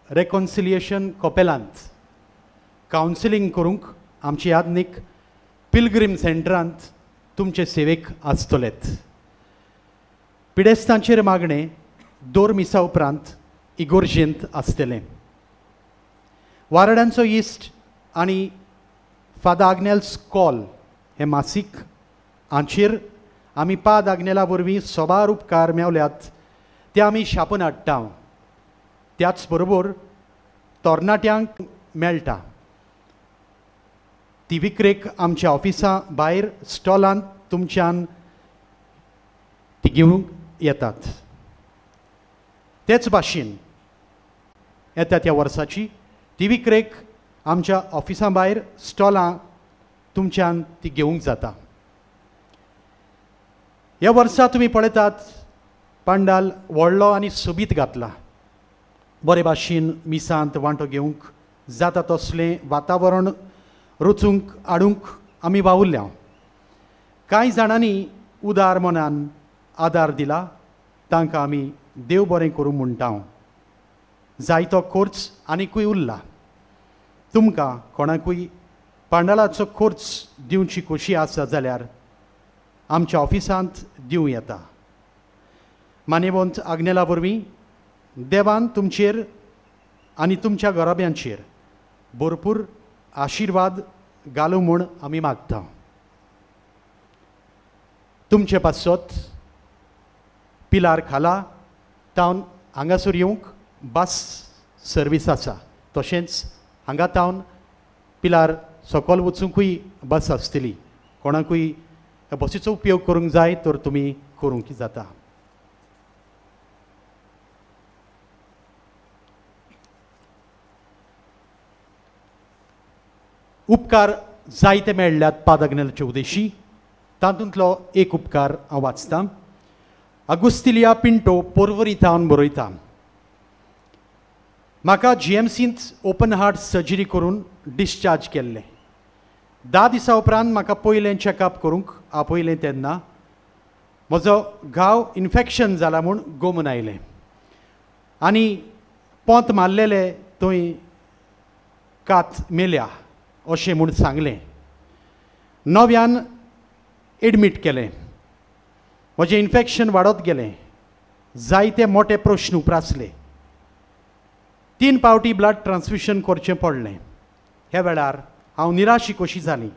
रेकॉन्सिलिएशन कपेलांत कावन्सिलींग करूंक आमची आधुनीक पिलग्रीम सेंटरांत तुमचे सेवेक आसतलेत. पिडेस्तांचेर मागणें दोर मिसा उपरांत इगोर्जेंत आसतलें. वारड्यांचो इश्ट आनी फादर आग्नेल्स कॉल हें मासीक हांचेर आमी पाद आग्नेला वरवीं सोबार उपकार मेवल्यात ते आमी छापून हाडटा. त्याच बरोबर तरणाट्यांक मेळटा ती विक्रेक आमच्या ऑफिसा भायर स्टॉलांत तुमच्यान ती घेवंक येतात. तेच भाशेन येता त्या वर्साची ती विक्रेक आमच्या ऑफिसा भायर स्टॉलां तुमच्यान ती घेवंक जाता. ह्या वर्सा तुमी पळयतात पांडाल व्हडलो आनी सोबीत घातला. बरे भाशेन मिसांत वांटो घेवंक जाता तसलें वातावरण रचूंक हाडूंक आमी वावुरल्या. कांय जाणांनी उदार मनान आदार दिला, तांकां आमी देव बरें करूं म्हणटा. जायतो खर्च आनिकूय उरला. तुमकां कोणाकूय पांडालाचो खर्च दिवची खोशी आसा जाल्यार आमच्या ऑफिसांत दिवं येता. मानेवंत आग्नेला वरवीं देवान तुमचेर आनी तुमच्या घराब्यांचेर भरपूर आशिर्वाद घालूं म्हूण आमी मागता. तुमचे पासत पिलार खाला तावन हांगासर येवंक बस सर्वीस आसा, तशेंच हांगा तावन पिलार सकयल वचुंकूय बस आसतली. कोणाकूय बसीचो उपयोग करूंक जाय तर तुमी करूंक जाता. उपकार जायते मेळ्ळ्यात पाद आग्नेलाचे उद्देशी. तातूंतलो एक उपकार हांव वाचतां. आगुस्तिलिया पिंटो पोरवरी थावन बरयता. म्हाका जीएमसींत ओपन हार्ट सर्जरी करून डिस्चार्ज केल्लें. 10 दिसां उपरांत म्हाका पयलें चॅकअप करूंक आपयलें तेन्ना म्हजो घाव इन्फेक्शन जाला म्हूण गोमून आयलें आनी पोंत मारलेले थंय कात मेल्या अशें म्हूण सांगलें. नव्यान एडमीट केलें. म्हजें इन्फेक्शन वाडत गेलें. जायते मोटे प्रश्न उप्रासले. 3 पावटी ब्लड ट्रान्सफ्युजन करचें पडलें. ह्या वेळार हांव निराशी कशी जाली.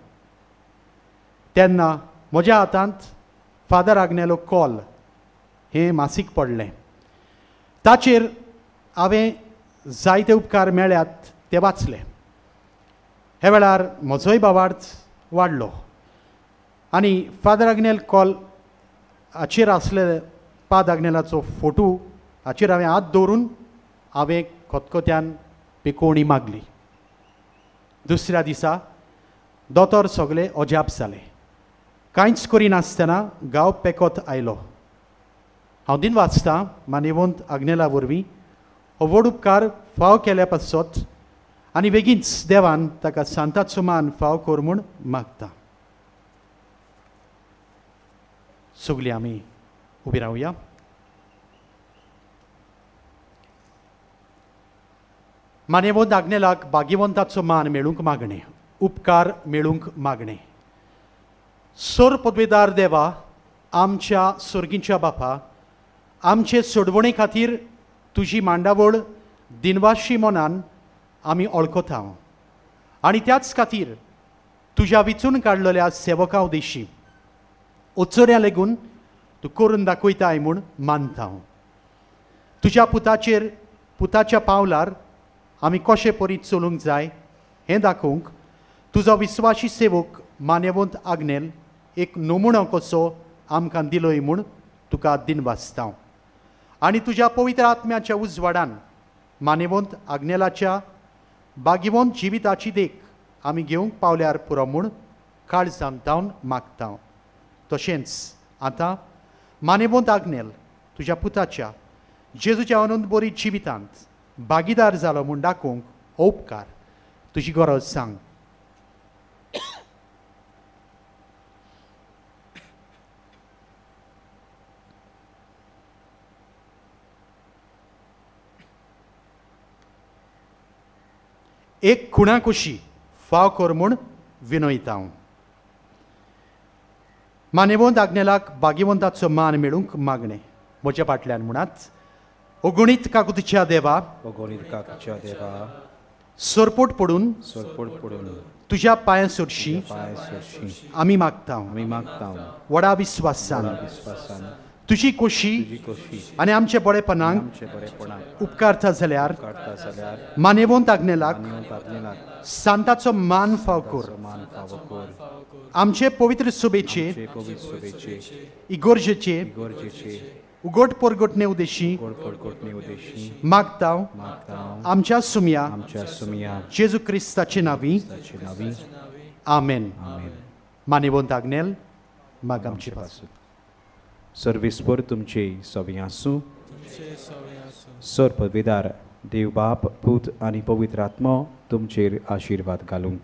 तेन्ना म्हज्या हातांत फादर आग्नेलो कॉल हें मासीक पडलें. ताचेर हांवें जायते उपकार मेळ्ळ्यात ते वाचले. हे वेळार म्हजोय भावार्थ वाडलो आनी फादर आग्नेल कॉल हाचेर आसले पाद आग्नेलाचो फोटो हाचेर हांवें हात दवरून हांवें खतखत्यान पिकोवणी मागली. दुसऱ्या दिसा दोतोर सगळे अजाप जाले. कांयच करिनासतना गांव पेकोत आयलो. हांव दिन वाचतां मानेवंत आग्नेला वरवीं हो व्हड उपकार फाव केल्या पासत आनी बेगीनच देवान ताका सांताचो मान फाव कर म्हूण मागता. सगळीं आमी उबी रावया. मानेवंत आग्नेलाक भाग्यवंताचो मान मेळूंक मागणें, उपकार मेळूंक मागणें. सोर पदवेदार देवा, आमच्या सोर्गींच्या बापा, आमचे सोडवणे खातीर तुजी मांडावळ दिनवाशी मनान आमी वळखता आनी त्याच खातीर तुज्या विचून काडलेल्या सेवकां उदेशी ओचोऱ्या लेगून तूं करून दाखयताय म्हूण मानता. तुज्या पुताचेर पुताच्या पावलार आमी कशे परी चलूंक जाय हें दाखोवंक तुजो विस्वाशी सेवक मान्यवंत आग्नेल एक नमुणो कसो आमकां दिलोय म्हूण तुका दिनवासता. आनी तुज्या पवित्र आत्म्याच्या उजवाडान मान्यवंत आग्नेलाच्या भाग्यवंत जिविताची देख आमी घेवंक पावल्यार पुरो म्हूण काळजांत धांवन मागता. तशेंच आतां मान्यवंत आग्नेल तुज्या पुताच्या जेजूच्या अनंत बरी जिवितांत भागीदार जालो म्हूण दाखोवंक हो उपकार तुजी गरज सांग. एक खुणा कुशी फाव कर म्हूण विनयता हांव. मानेवंत आग्नेलाक भाग्यवंताचो मान मेळूंक मागणें. म्हज्या फाटल्यान म्हणात, अगणीत काकुतीच्या देवा, अगणीत काकुतीच्या देवा, सरपोट पडून सरपोट पडून तुज्या पांयां सोडशी आमी मागता, आमी मागता व्हडा विस्वासान तुजी कोशी आनी आमचे बरेपणाक उपकारता जाल्यार मानेवंत आग्नेलाक सांताचो मान फाव कर. आमचे पवित्र सुबेचे इगोर्जेचे उगट परगटणे उदेशी मागता आमच्या सुमया जेजू क्रिस्ताचे नावी आमेन. मानेवंत आग्नेल माग आमचे पासून. सर्वेस्पर तुमचे सवी आसूं. सर पदवेदार देव बाप पूत आनी पवित्र आत्मो तुमचेर आशिर्वाद घालूं.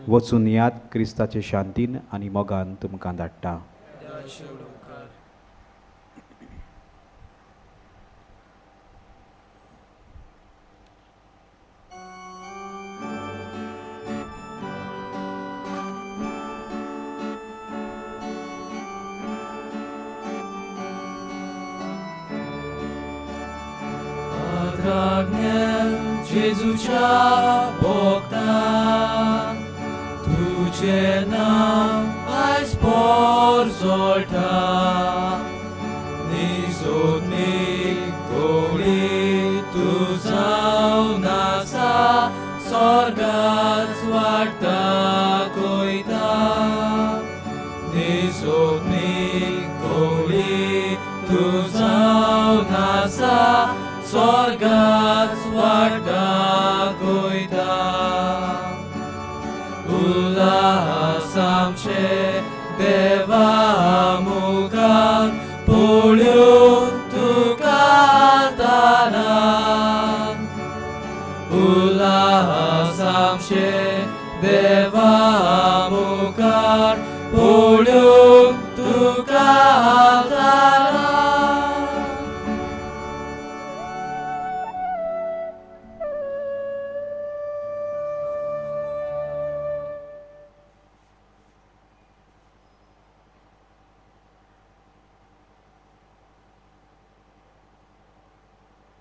वचून याद क्रिस्ताचे शांतीन आनी मोगान तुमकां धाडटा. जेजूच्या भोगतान तुजें नांव आयज पोरजोळटा. निजोदनी गोळी तूं जावन आसा स्वर्गांत वाट दाखयता. निजोदनी गोळी तूं जावन आसा स्वर्गांत वाट दाखयता. उल्हास आमचे देवा मुखार पळोवन तुका दारान. उल्हास आमचे देवा मुखार पळोवन